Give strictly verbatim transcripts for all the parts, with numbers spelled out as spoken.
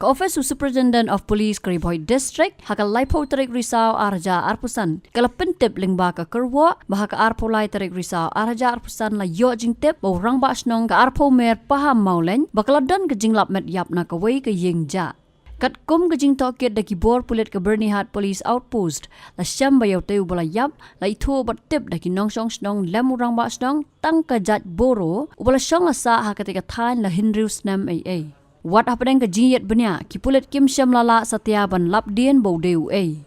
Office u Superintendent of Police ka Ri Bhoi District, ha ka laiphew tarik Risaw arhajar arphew san, ka la pyntip lyngba ka kyrwoh ba ha ka arphew lai tarik Risaw arhajar arphew san la ïoh jingtip ba u Rangbah Shnong ka arphew mer Pahammawlein ba ka la don ka jinglap met ïap na kawei ka ïing jah. Katkum ka jingtohkit da ki bor pulit ka Byrnihat Police Outpost, la shem ba ïa utei uba la ïap la ithuh bad tip da ki nongshong shnong lem u Rangbah Shnong tang ka jait Boro uba la shong la sah ha katei ka thaiñ la hynriew snem eiei. Wat hapdeng ka jingïeit bniah, ki pulit kim shym la lah satia ban lap dien ba u dei uei.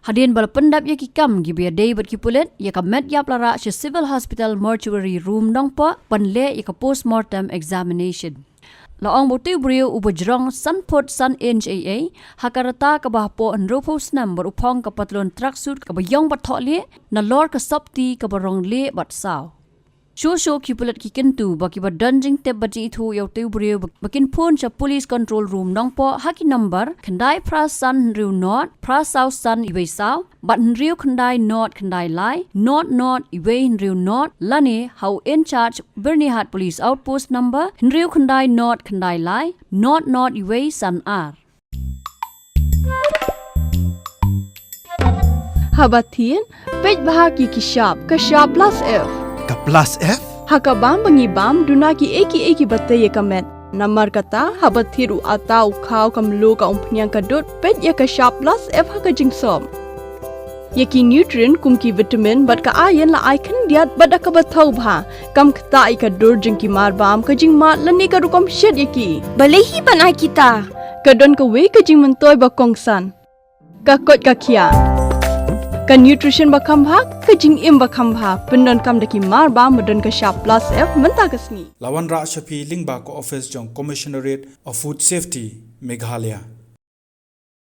Hadien ba la pyndap ïa ki kam kiba ïadei bad ki pulit, ïa ka met ïap la rah sha Civil Hospital Mortuary Room Nongpoh ban leh ïa ka postmortem examination. La ong ba utei u briew uba jrong san phut san inch eiei, ha ka rta kaba hapoh hynriewphew snem bad u phong ka patlun tracksuit kaba ïong bad thohlieh, nalor ka sopti kaba rong lieh bad saw. Shuh shuh ki pulit ki kyntu ba kiba don jingtip bad jingithuh ïa utei u briew ba, ba kin phone sha Police Control Room Nongpoh ha ki number khyndai phra san hynriew nod phra saw san iwei saw bad hynriew khyndai nod khyndai lai nod nod iwei hynriew nod lane ha u in charge Byrnihat Police Outpost number hynriew khyndai nod khyndai lai nod nod iwei san ar. Haba thied, peit bha ki ki shap, ka shap plus F. Ka plus F? Ha ka bam ba ngi bam, duna ki ei ki ei kiba tei ïa ka met. Namar kata, haba thied u atta u khaw ka mluh ka umphniang ka dud, peit ïa ka shap plus F ha ka jingsop. Ïa ki nutrient kum ki vitamin bad ka iron la ai khyndiat bad da kaba thaw bha. Kam ktah ïa ka dur jong ki mar bam, ka jingmad lane ka rukom shet ïa ki. Balei hi ban ai kita? Ka don kawei ka jingmyntoi ba kongsan. Ka koit ka khiah. Ka nutrition ba kham bha, ka jingim ba kham bha. Pyndonkam da ki mar bam ba don ka shap plus F mynta ka sngi. La wanrah sha phi lyngba ka office jong Commissionerate of Food Safety, Meghalaya.